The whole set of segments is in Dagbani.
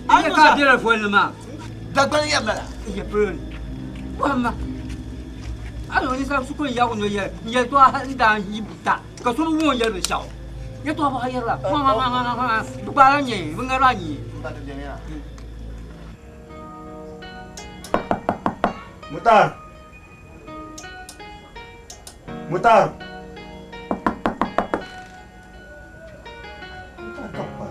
A ni ka bela folli maa. Dagbani yɛri lala. Yɛ polo ni. Bɔhim ma. A ni o ninsal su ko n yaag o noli yɛli, n yɛltɔɣa hal n daa yi buta ka so bi wum o ni yɛli binshɛɣu. Yɛtɔɣa bɔɣa yɛrila, Bɛ gbaala nyee, bɛ ŋarila a nyee. Mutar! Mutar! Mutar ka pa.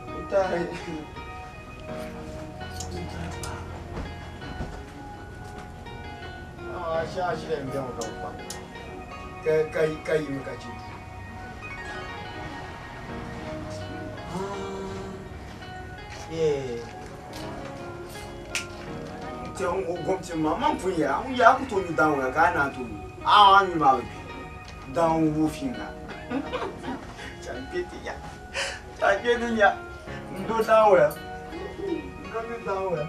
Mutar. Ka yimi ka chɛ duu gomti ma man pun yɛra ŋun yaa ku tooi nyu daawula ka a naan tooi nyu a a nyuli maa bi kpi daan wuo fiinga chan kpe ti nya chan kpe ti nya n do daawula n do nyu daawula.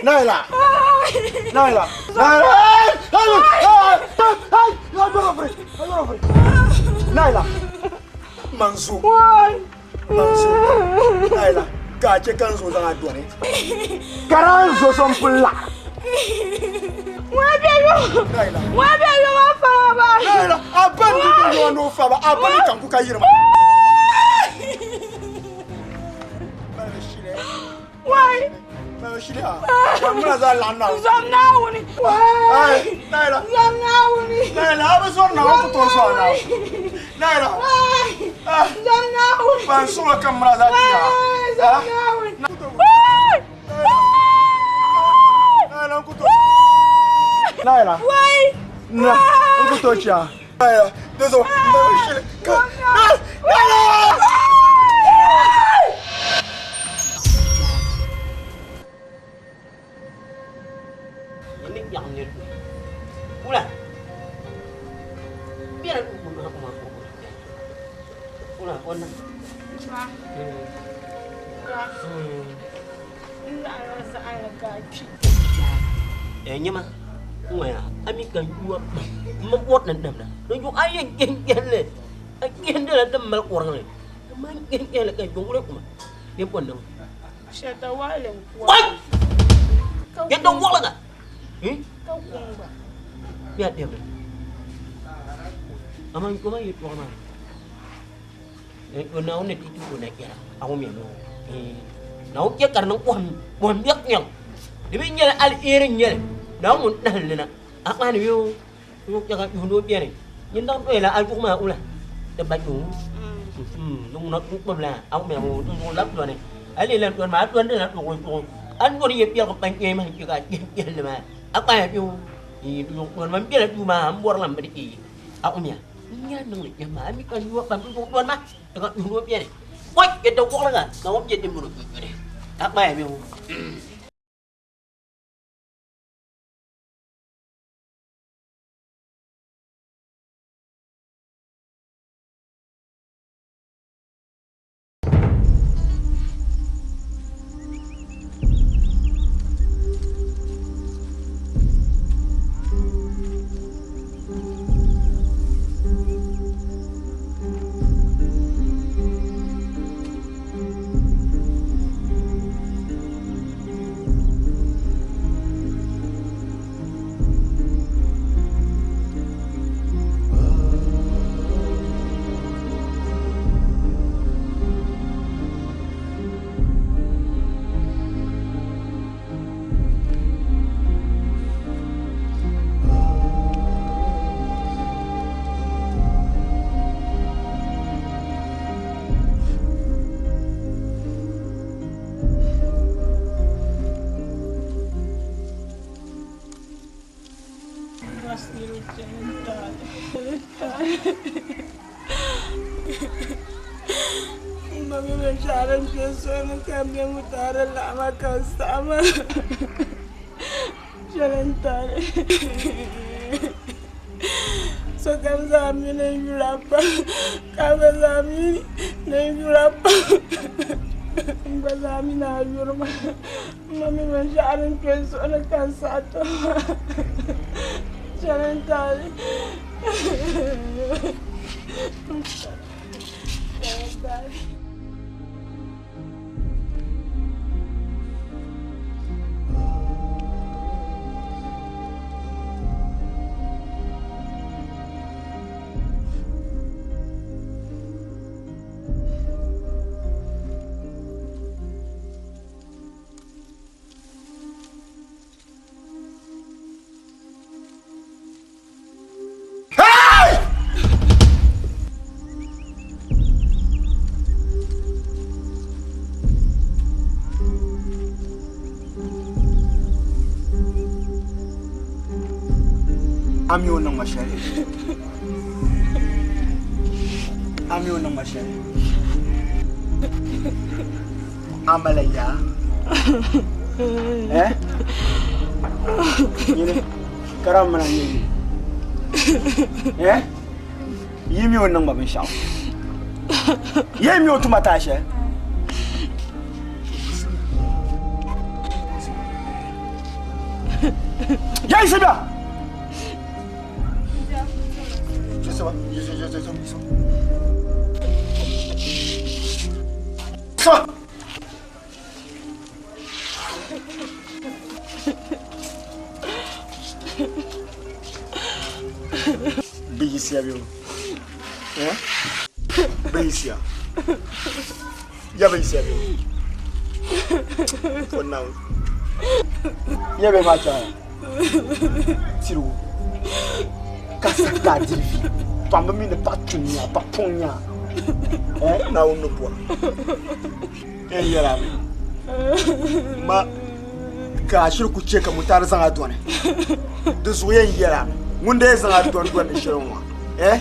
Naila! Naila! Naila! Naila! Manzu! Manzu! Naila! Ka a chɛ ka n zo zaŋ a dɔni. Ka daa n zo so m-puli laɣiri. Naila! Naila! A ba n-di bɛ yɔɔ ni o fa ba, a ba mi ka n ku ka yiri ma. Wai! Zom Naawuni! Wai! Zom Naawuni! Naila, a bi zɔri Naawuni ku tooi zɔri Naawuni. Naila! Wai! Zom Naawuni! Ban suɣulo kam mira zaa ti yaa. Wai! Zom Naawuni! Wai! Naila, n ku tooi. Naila. Wai! Na, n ku tooi chɛ a. Naila, di zuɣu, n ba bi shili ka. Naila! Nyami biɛɣu nir ni Wula. Biɛla wula onna. Nyama ngoya ami kan yuwa ma bot nan damna no yu ayen gengelle a gendela dam mal korle man gengelle kan jongule kuma ne ponna shata walen ko yeddo wala ga ka kumba ya dem aman kuma yit wa ma e na on ne ti ko na kera awu mi no na o ke karnan ko ham yak nyang de bi nyel al ere nyel na mun dal na akani yo yo ka yu no biere nyin dang to la al kuma ula de ba ju nung na ku la awu mi mo nung lap do ne ali lan don ma don de la do ko an ko ni ye piel ko pan ye ma ki ka nyel ma akani yo ni du don ma biere du ma am bor lam ba di awu mi nya nung le ma mi kan yu pam ko don ma ka yu no biere quay cái đầu quốc là nó không dễ tìm một được này các bài mình Ami o nang mashari. Ami o nang mashari. Amalaya. Eh? Yine karam mana yini. Eh? Yimi o nang mabin shaw. Yemi o tumata she. Ya isibia. Beyisia bio. Eh? Beyisia. Ya beyisia bio. For now. Ya be macha. Tiro. Kasa divi. Pamba mi ne pa tunya, pa ponya. Eh? Na ono boa. Eh yera. Ma ka shiru ku cheka mutar zanga done. De zuyen yera. Ngunde zanga don don shirwa. Eh?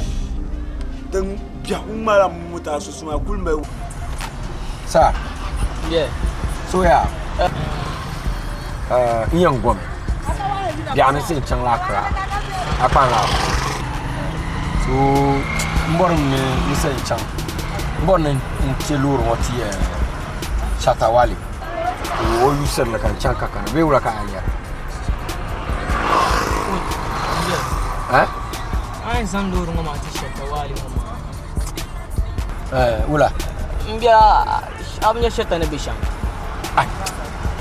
Dan biya umara muta su suma kulme. Sir. Yeah. So yeah. Iyan gwam. Biya ni sin chang la kra. A kpaŋ la so n bɔri ni n sa n chaŋ n bɔri ni n chɛ loori ŋɔ ti Shatta Wale ka o yusiri li ka n chaŋ ka kana bee wula ka a yɛra eh? A yɛn zaŋ loori ŋɔ maa ti Shatta Wale ŋɔ maa Eh, wula n biɛla a bi nyɛ Shatta ni bɛ shɛm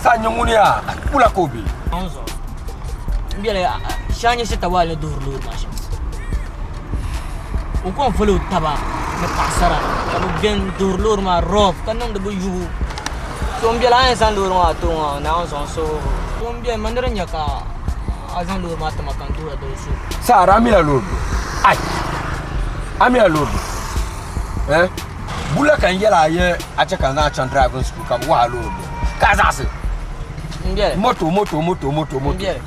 Sa nyɛ ŋuni yaa wula ka o be n zuɣu n biɛla shee a nyɛ Shatta Wale ni duhiri loori maa shɛm o ko n foli o taba ni paɣasara ka bi bɛni duhiri loori maa rough ka niŋdi bi yubu so n biɛla a yɛn zaŋ loori maa ti o ŋɔ Naawuni zuɣu so so n biɛni man ni di nyɛ ka a zaŋ loori maa tima ka n duhira di so Saara a mila loori do ai a mila loori do eh bula ka n yɛla a yɛ a chɛ ka n zaŋ chaŋ driving school ka bi wahi a loori do ka a zaɣasi n biɛli moto moto moto moto n moto biɛli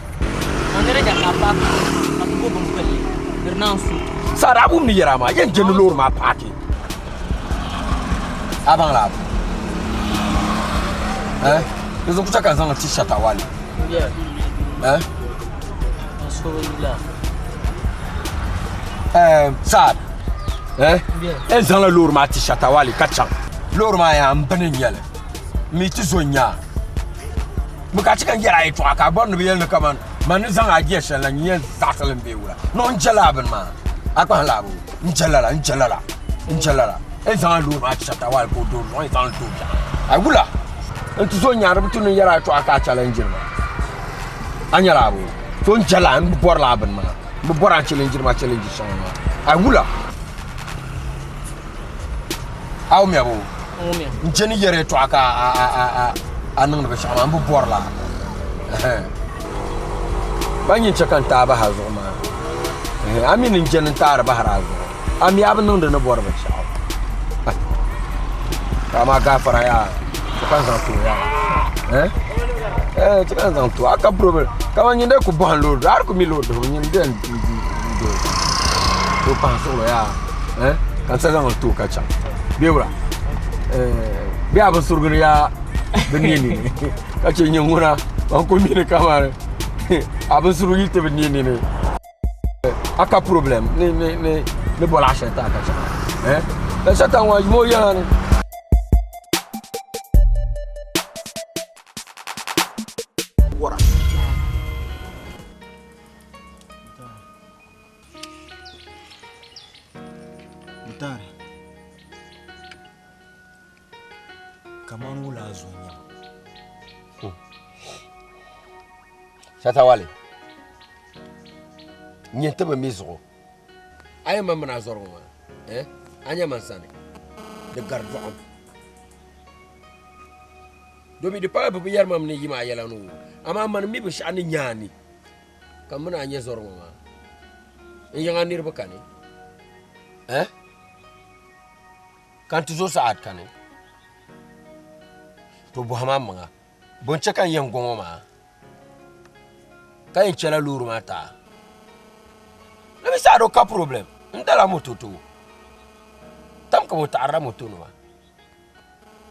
man ni di nyɛ ka a paaki ka ti bo bin pilli di naan su Saara a wum ni yɛra maa yɛn je ni loori maa paaki a baŋ la abu eh di zuɣu ku chɛ ka n zaŋ li ti Shatta Wale n biɛli eh n suhu la eh Saad eh n biɛli n zaŋla loori maa ti Shatta Wale ka chaŋ loori maa yaa n bini n nyɛli n mi ti zo n nyaa mi ka chɛ ka n yɛri a yɛltɔɣa ka a bɔri ni bi yɛli ni kaman man ni zaŋ a jɛ shɛli la n yɛn zaɣasili n bee wula no n jɛla a bini maa a kpahi laabu n jɛ lala n jɛ lala n jɛ lala n zaŋ a loori maa ti Shatta Wale ka o doo zuɣu n zaŋ li ti o biɛɣu a wula n ti zo n nyaa di bi tu ni n yɛri a yɛltɔɣa ka a challenge ma a nyɛla a bo so n jɛla n bi bɔri la a bini maa n bi bɔri a challenge ma challenge shɛŋa maa a wula a wumya bo n wumya n chɛ ni yɛri yɛltɔɣa ka a a a a a niŋdi binshaɣu maa n bi bɔri la ba nyin chɛ ka n taai bahi a zuɣu maa a mi ni n chɛ ni n taari bahiri a zuɣu a mi a bi niŋdi ni bɔri binshaɣu ka maa gaafara yaa ti ka n zaŋ ti o yaa eh ti ka n zaŋ ti o a ka problem kaman nyin dee ku bɔhim loori a di ku mi loori duhibu nyin dee n do pahi suɣulo yaa eh ka n sa zaŋ li ti o ka chaŋ bee wula eh bee a bi surigiri yaa bi ne nini ka chɛ nyɛ ŋuna ban ku mini kamani a bi surigi ti bi ne nini a ka problem ni ni ni ni bɔla a shɛli ti a ka chaŋ eh la shɛli ŋɔ mo yɛla ni Wara. Mutari. Kamani wula a zo nyama. Shatta Wale nyɛ ti bi mi zuɣu a yɛn ma mini a zɔri ŋɔ maa eh? A nyɛ man sani di gari dɔɣim domi di pala bi bi yɛri mam ni yima a yɛla ni o amaa mani mi binshaɣu ni nyɛ a ni ka mini a nyɛ zɔri ŋɔ maa n yiŋa niriba kani eh? Ka n ti zo saɣat kani to bɔhim a maŋa bɔ n-chɛ ka n yɛn gɔŋɔ maa ka yɛn chɛla loori maa taa di mi saɣad o ka problem n dala moto to tam ka o taɣarila moto nima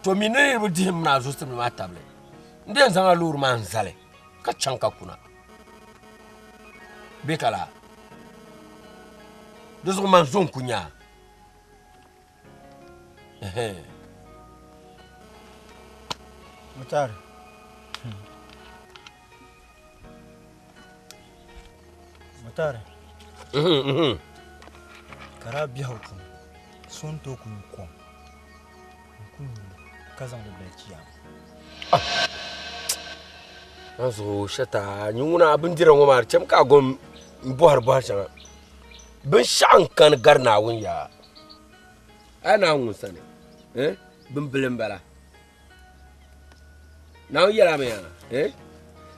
to mi ni niriba dihi mini a zuɣusimli maa tabili n di yɛn zaŋla loori maa n zali ka chaŋ ka kuna bɛ ka laa di zuɣu man zo n ku nyaa Mutari. Mutari. Ka daa biɛhigu puuni so ni tooi ku nyu kom n-ku nyu li ka zaŋ di bali chiyaama. A zuɣu shɛta nyin ŋuna a bindira ŋɔ maa di chɛmi ka a gom m-bɔhiri bɔhi shɛŋa. Binshɛɣu n-kani gari Naawuni yaa. A Naawuni ŋun sani, eh, bimbili m-bala. Naawuni yɛla mi yaa, eh,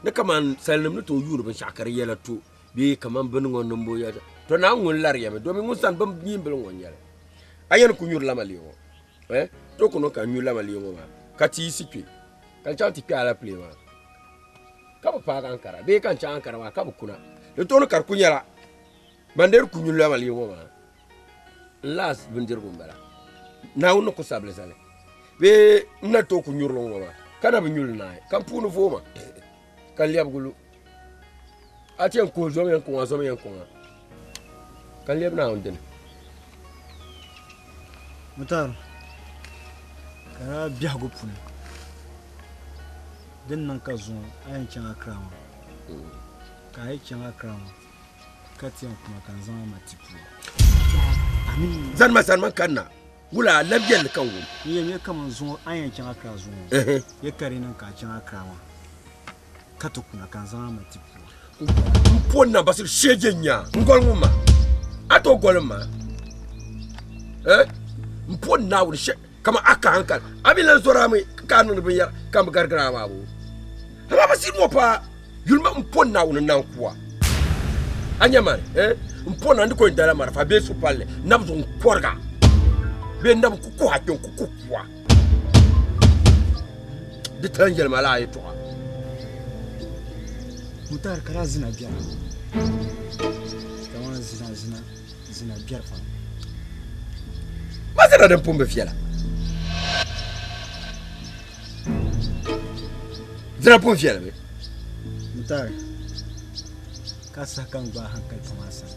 ni kaman salinim ni tooi yuuni binshɛɣu ka di yɛla to bee kaman bini ŋɔ niŋbu ya, to Naawuni ŋun lari ya mi, domin ŋun sani bin nyimbili ŋɔ n-nyɛli. A yɛn ku nyuri lama lee ŋɔ, eh, to ku niŋ ka n nyu lama lee ŋɔ maa ka ti yiɣisi kpe, ka n chaŋ ti kpe alapile maa ka bi paagi Ankara bee ka n chaŋ Ankara maa ka bi kuna. Di tooni ka di ku nyɛla ban deeri ku nyu lama lee ŋɔ maa. N laas bindirigu m-bala. Naawuni ni ku sabili zali bee n na tooi ku nyuri li ŋ-ŋɔ maa, ka na bi nyu li naai, ka m puuni vooi ma, ka n lɛbigi lu. A ti yɛn kuhi zom yɛn kɔŋa, zom yɛn kɔŋa. Ka n lɛbi Naawuni dini. Mutaaru, ka daa biɛhigu puuni din niŋ ka zuŋɔ a yɛn chaŋ Accra maa, ka a yi chaŋ Accra maa ka ti yɛn kuma ka n zaŋ a ma ti pua. Zani ma sani man kanna, wula a labi yɛlli ka n wum. N yɛn mi kaman zuŋɔ a yɛn chaŋ Accra zuŋɔ, ya ka di niŋ ka a chaŋ Accra maa ka ti kuna ka n zaŋ a ma ti pua. N po na basiri sheje nya n goli ŋun ma a to goli ma eh n po naawuni she kama a ka hankali a mi lan zɔra mi ka niŋdi binyɛra ka bi garigira a maa bo amaa basiri ŋɔ pa yuli ma n po naawuni nan kuwa a nya mani eh n po na ni ko n dala marafa bee su palli nabi zuɣu n kɔriga bee nabi ku kuhi a kpɛ n ku kuhi pua Di tali yɛli ma laa yɛtɔɣa. Mutar ka daa zina biɛri kamani zina zina zina biɛri pam. Ma zina din pun bi viɛla. Zina pun viɛli mi. Mutar ka saha kam gbaai hankali pam a sani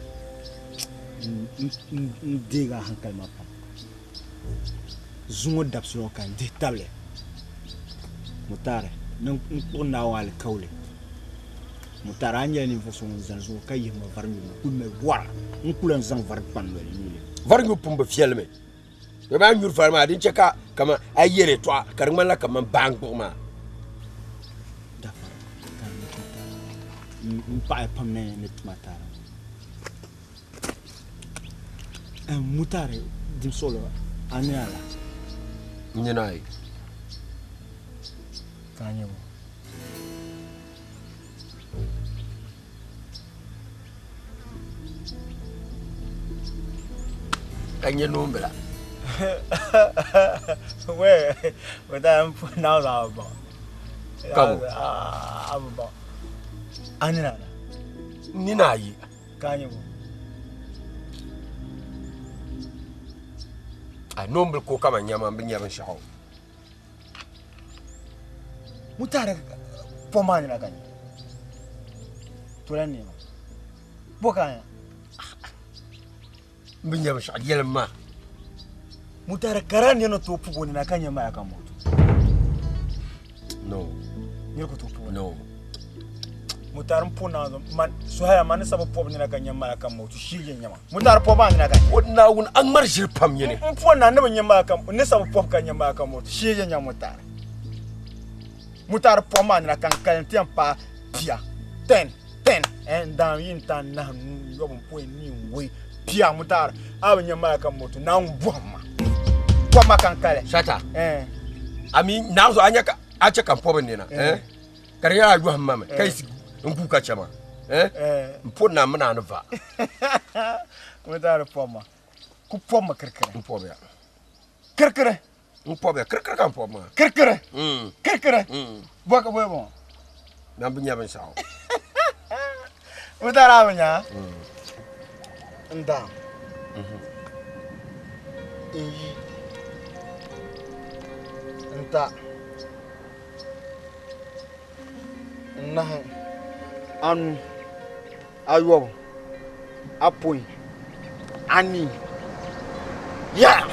n deegi a hankali maa pam. Zuŋɔ dabisili ŋɔ ka n dihi tabili Mutari ni n kpuɣi Naawuni alikauli. Mutari a ni nyɛla ninvuɣ so ŋun zani zuŋɔ ka yihi ma vari nyubu n-kul mali wɔra n-ku lan zaŋ vari kpa n noli nyu li. Vari nyubu pun bi viɛli mi. Dama a ni nyuri vari maa din chɛ ka kaman a yi yɛli yɛtɔɣa ka di ŋmanila kaman baa n-gbuɣi maa. Dafara ka n ni Mutari m paɣiya pam ni tuma taara ŋɔ. Mutari dimsuɣulo a ni a la? N nini ayi. Ka a nyɛ bo? Ka nyɛ noombila. Wee, mutari m puhi naawuni a bi baŋ. Ka bo? A bi baŋ. A nini a la? N nini ayi. Ka a nyɛ bo? A noombili ko ka man nyama m bi nya binshɛɣu. Mutari pom maa nina ka nya. Tola neema. Bo ka a nya? M bi nya binshɛɣu yɛlim ma. Mutari kara nina tooi pubi o nina ka nya maya ka moto. No. Niri ku tooi pubi. No. Mutari n po naanzu man suhaya man ni sabi pɔbi nina ka nya maya ka moto shii yɛn nyama. Mutari pɔbi a nina ka nya. O Naawuni a ŋmari ʒiri pam nyini. N po na ni bi nya maya ka ni sabi pɔbi ka nya maya ka moto shii yɛn nya mutari. Mutari pɔbi maa nina ka n kali n ti yɛn paai pia 10 10 n daam yi n ta n nahi n yɔbu n pɔi n ni n wei pia mutari a bi nya maya ka moto Naawuni bɔhim ma pɔbi ma ka n kali. Shata. A mi naanzu a nya ka a chɛ ka n pɔbi n nina ka di nyɛla a yɔhim ma mi ka yiɣisi n guui ka chɛ ma n po naa mini a ni va. Mutari pɔbi ma ku pɔbi ma kirikiri. N pɔbiya. Kirikiri. N pɔbiya kirikiri ka n pɔbi maa. Kirikiri. Kirikiri. Bɔ ka bɔyi bɔŋɔ. Na bi nya binshɛɣu. Mutari a bi nya? N daam. N yi. N ta. N nahi. Anu. Ayɔbu. Apɔin. Anii. Ya!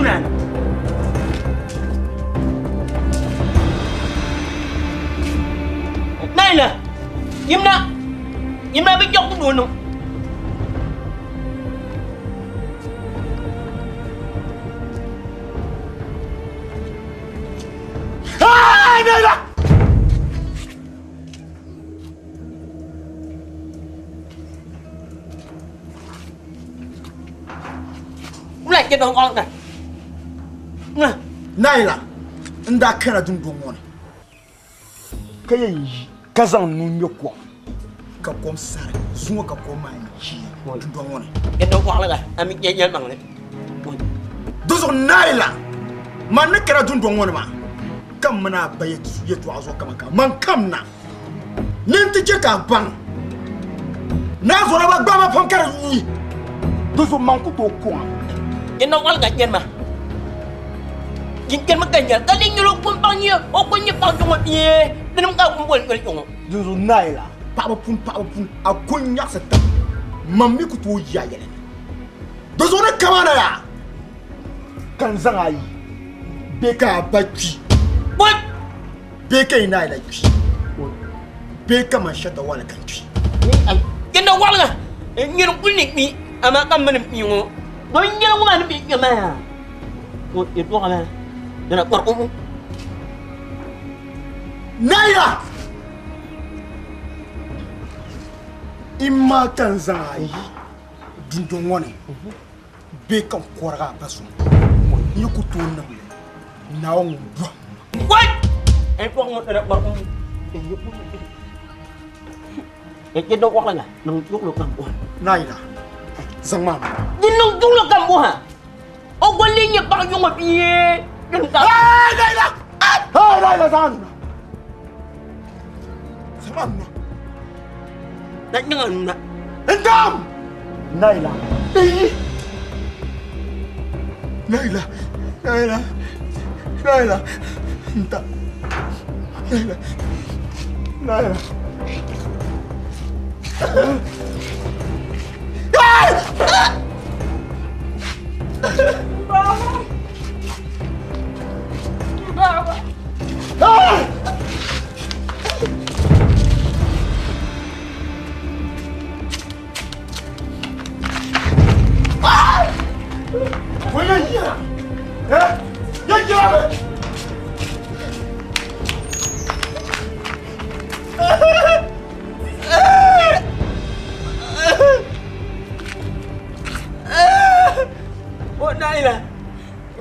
Ŋuna. Naila, yimna, yimna bi jɔg ku niŋ. Ah, Naila! Wula chɛ dɔn ɔŋ na. Ŋuna. Naila, n daa kana dundɔŋ ŋɔ ni ka yɛn yi ka zaŋ nuu ŋmɛ kom ka kom sari zuŋɔ ka kom maa yi dundɔŋ ŋɔ ni. Chɛ dɔn ɔɣiliga a mi chɛ yɛlimaŋli. Di zuɣu Naila, man ni kana dundɔŋ ŋɔ ni maa ka m mini a ba yɛtɔɣa zuɣu kaman ka man kamna. Ni n ti chɛ ka a baŋ ni a zɔra ba gbaai ma pam ka di yuui, di zuɣu man ku tooi kɔŋ a. Di niŋ waliga nyɛri ma, di nyɛrimi ka nyɛri ka di nyɛla o kpum paɣ nyɛ o kuli nyɛ paɣ zuŋɔ bee dinim ka a kuli boli noli zuŋɔ. Dinzuɣu naai la paɣaba pun paɣaba pun a ko n-nyaɣisi tab man mi ku tooi yi a yɛla ni. Di zuɣu ni kamana yaa ka n zaŋ a yi bee ka a ba kpi. What? Bee ka yi naai la kpi bee kaman shɛta wali ka n kpi. Yɛnda waɣiŋa n-nyɛ n kuli ni kpi amaa ka m mi ni kpi ŋɔ doo n-nyɛli ŋɔ maa ni kpi kpɛma yaa ŋɔ yɛltɔɣa maa dina kpɔri o. Naira! Imma ka n zaŋ a yi dundɔŋ ŋɔ ni bee ka n kɔrigi a ba zuŋɔ n yi ku tooi niŋ li Naawuni ŋun bɔhim ma. Wai! N kɔŋ ŋɔ dina kpɔri o. Yɛltɔɣa waɣiŋa niŋ duɣili kam bɔha. Naira, zaŋ maa na. Di niŋ duɣili kam bɔha. O gba lee nyɛ paɣa yuŋɔ bee din ka. Hey, Naira! Hey, Naira, zaŋ a nuu na. Zaŋ a nuu na. Na niŋ a nuu na. N dam! Naila. Eyi! Naila. Naila. Naila. Nta. Naila. Naila. Baba. Baba. Ah! O Naila,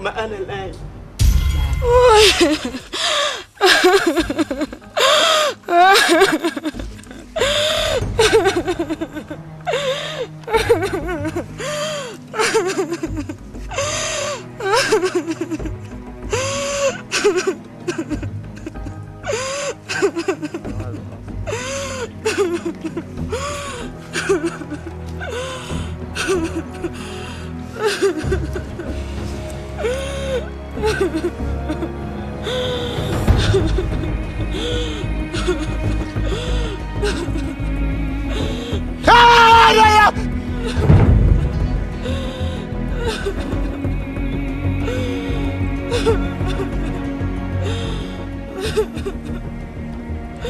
ma ana lai.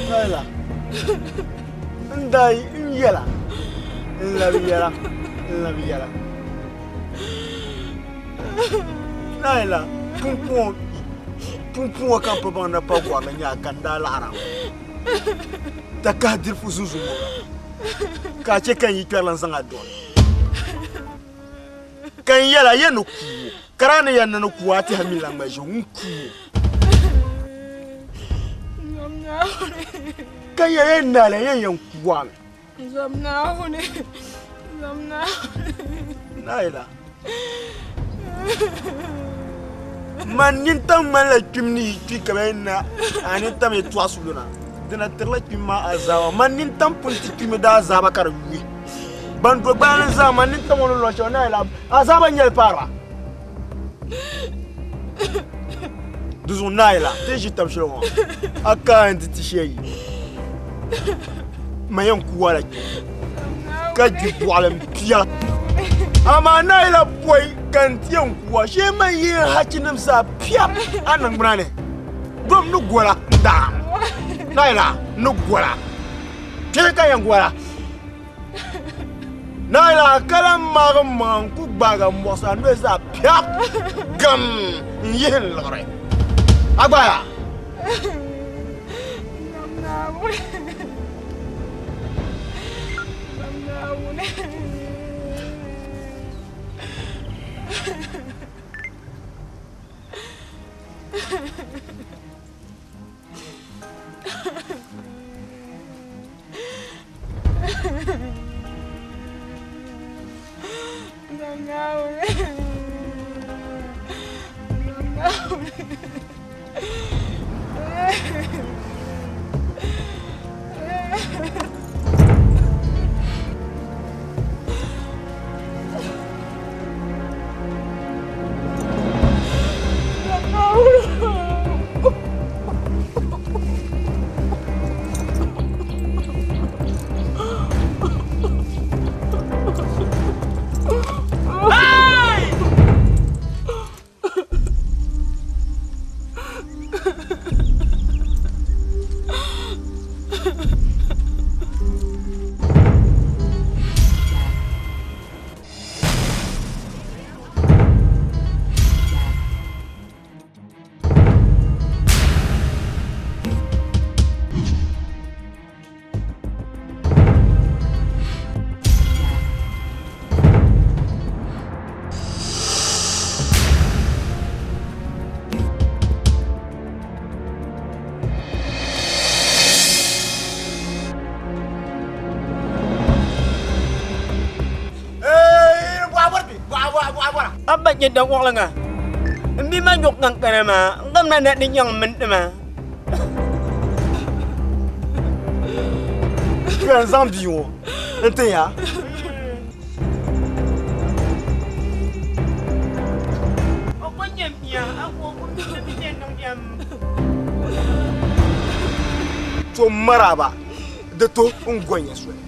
Naila, n daa yi n yɛla n labi yɛla n labi yɛla. Naila, pumpɔŋɔ pumpɔŋɔ ka m pa baŋ ni pa gɔrili nyɛ a ka n daa laɣira ŋɔ. Takahi diripu zunzuŋɔ ka a chɛ ka n yi kpɛrila n zaŋ a dɔni. Ka n yɛla yɛ ni kuo ka daa ni yɛn ni ni kuo a tɛha mi la ŋma ʒe ŋun kuo. Ka yɛ yɛn naala yɛn yɛn kuo a mi. Naila. Man nintam ŋmanila kpim ni yi kpi ka bɛ yɛn na a nintam yɛtɔɣa suluna. Dina tirila kpim maa azaaba. Man nintam pun ti kpimi daa azaaba ka di yuui. Ban do gbana ni zaa man nintam ŋɔ ni lɔri shɛba Naila azaaba n-nyɛli paari ba. Di zuɣu Naila ti ʒi tab shɛli ŋɔ a ka n ti ti shee yi ma yɛn ku a la kpe ka gbi bɔɣili m-pia. Amaa Naila bɔi. Ka n ti yɛn kuwa shee man yi n hachinim zaa piɛb a niŋgbuna ni. Dom ni gola n daam. Naila ni gola. Kpee ka yɛn gola. Naila ka lan maagi m maŋa n-ku gbaagi a mɔɣisi a noli zaa piɛb gam n-yihi n liɣiri. A gbaaya? Nam Naawuni. Nam Naawuni. Nam Naawuni. Nam Naawuni. A ba nyɛ dawaɣiliŋa m bia maa nyɔɣu kankana maa n kamina na di nyaŋ minti maa. Kpɛri n zaŋ bia ŋɔ n tin ya. O ko nyɛ bia a ko o mi nyɛ niŋ yɛm. To maraba di to n gonya soli.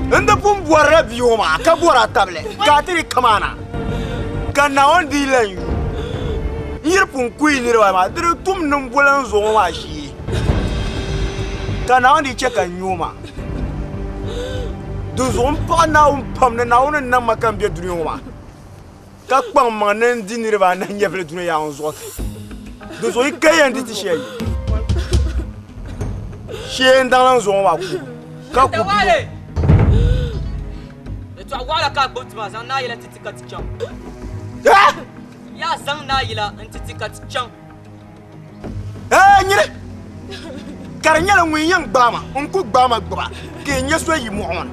N di pun bɔrila bia ŋɔ maa ka bɔr a tabili ka a ti di kamaana ka Naawuni dii lan yu n yiri pun ku yi niriba maa di di tum niŋboli n zuɣu ŋɔ maa shee ka Naawuni dii chɛ ka n nya o maa. Dinzuɣu m paɣi Naawuni pam ni Naawuni ni niŋ ma ka m be dunia ŋɔ maa ka kpaŋ maŋ ni n di niriba anahi nyɛvili dunia ŋɔ zuɣu. Dinzuɣu yi ka yɛn di ti shɛli shee n daŋla n zuɣu ŋɔ maa ku ka ku bia. Yɛtɔɣ waɣila ka a gbubi ti maa, zaŋ Naayila nti ti ka ti chaŋ. Yaa zaŋ Naayila nti ti ka ti chaŋ. Nyini ka di nyɛla ŋun yɛn gbaai ma n ku gbaai ma gbuba ka yi nya so yi mɔɣu ŋɔ ni.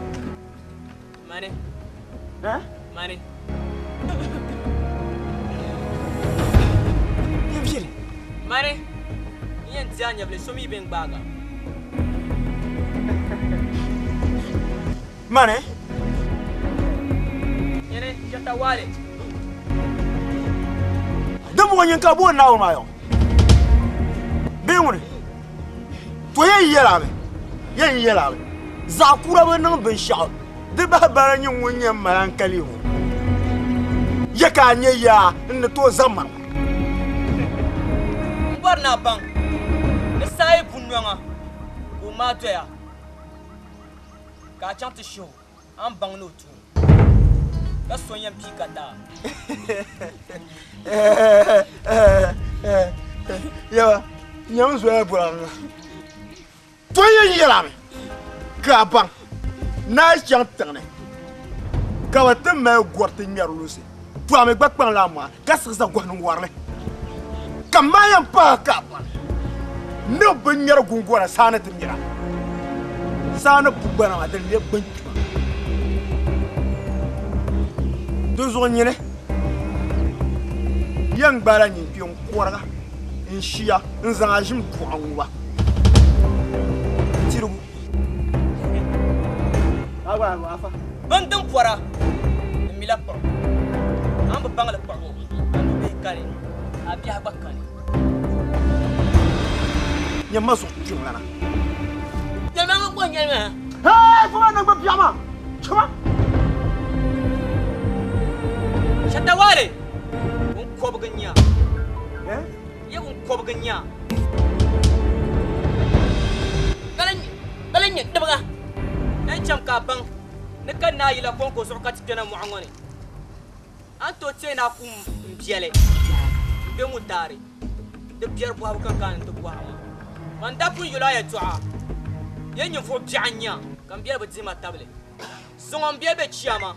Mani. Mani. Mani. N yɛn ti a nyɛvili so mi bɛn gbaaga. Mani. Nyini Jata Wale. Din bɔŋɔ nyin ka booni Naawuni maa yɔ? Bee ŋuni? To yɛn yɛla mi, yɛn yɛla mi, zaɣ kura bi niŋ binshɛɣu, di bahi bala nyɛ ŋun yɛn mali hankali ŋɔ. Ya ka a nya yaa n ni tooi zaŋ ma? M bɔri ni a baŋ ni saa yi bu nɔŋa ka o maai doya, ka a chaŋ ti shihi o, a ni baŋ ni o tuui ka so yɛn pii ka daa. Yaba, nyam zoya bɔra To yɛn yɛlami ka a baŋ ni a yi chaŋ tiŋ ni ka bɛ ti mali gɔriti ŋmɛri lunsi, to a mi gba kpaŋla a maŋa ka siɣi za gɔhi ni n-wari li. Ka m maa yɛn paai ka a baŋ ni bɛ bi ŋmɛri guŋgona saa ni ti ŋmɛra, saa ni bu gbana maa din lebi gbankpima. Dinzuɣu nyini yɛn gbaala nyinkpɛŋ kɔriga. N shia n-zaŋ a ʒim buɣa ŋuba tirigu. Bini din pɔra di mila kpuɣibu, a ni bi baŋ li kpuɣibu, a nubihi kani, a biɛhi gba kani. Nyamma zuɣu kpiɔŋlana. Nyamma ŋun kɔŋ nyɛli maa. Hey, fama naŋgban biɛɣu maa, chama. kɔbigi n-nyɛ a. Ka lan nyɛ dibiga. N cham ka a baŋ ni ka naa yila kɔŋko zuɣu ka ti kpɛna mɔɣu ŋɔ ni. A ni tooi teei ni a ku m biɛli m-be mutaari di biɛri bɔhibu kam ka a ni ti bɔhi maa. Man daa pun yɛl a yɛtɔɣa, Yɛn ninvuɣ biɛɣu n-nyɛ a, ka m biɛli bi dihi ma tabili. Zuŋɔ m biɛli be chiyaama,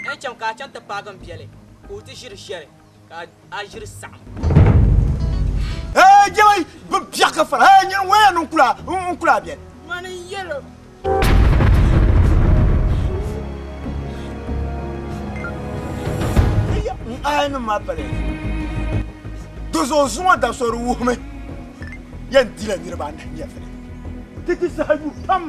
n cham ka a chaŋ ti paagi m biɛli ka o ti ʒiri ʒiɛri ka a ʒiri saɣim. Hey, jɛma bi biɛɣu ka fara. Hey, nyini ŋun yɛn niŋ kula n kula a biɛli. Mani n-yɛl o. N aya nim maa pala di zuɣu zuŋɔ dabisili di wuhimi yɛn dila niriba anahi nyɛvili ti ti saha yu pam.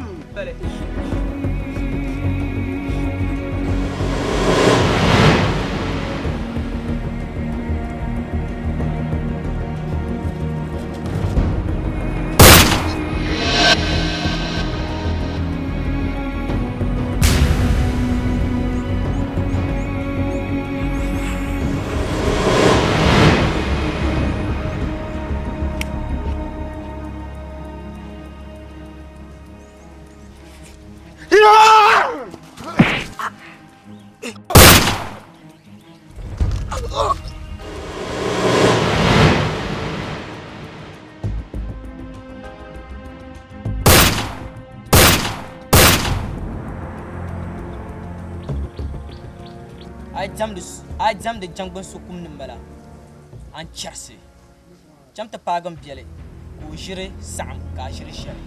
A yi diɛmdi jaŋgbuni so kum ni m-bala, a ni chɛrisi. Cham ti paagi m biɛli ka o ʒiri saɣim ka a ʒiri shɛli.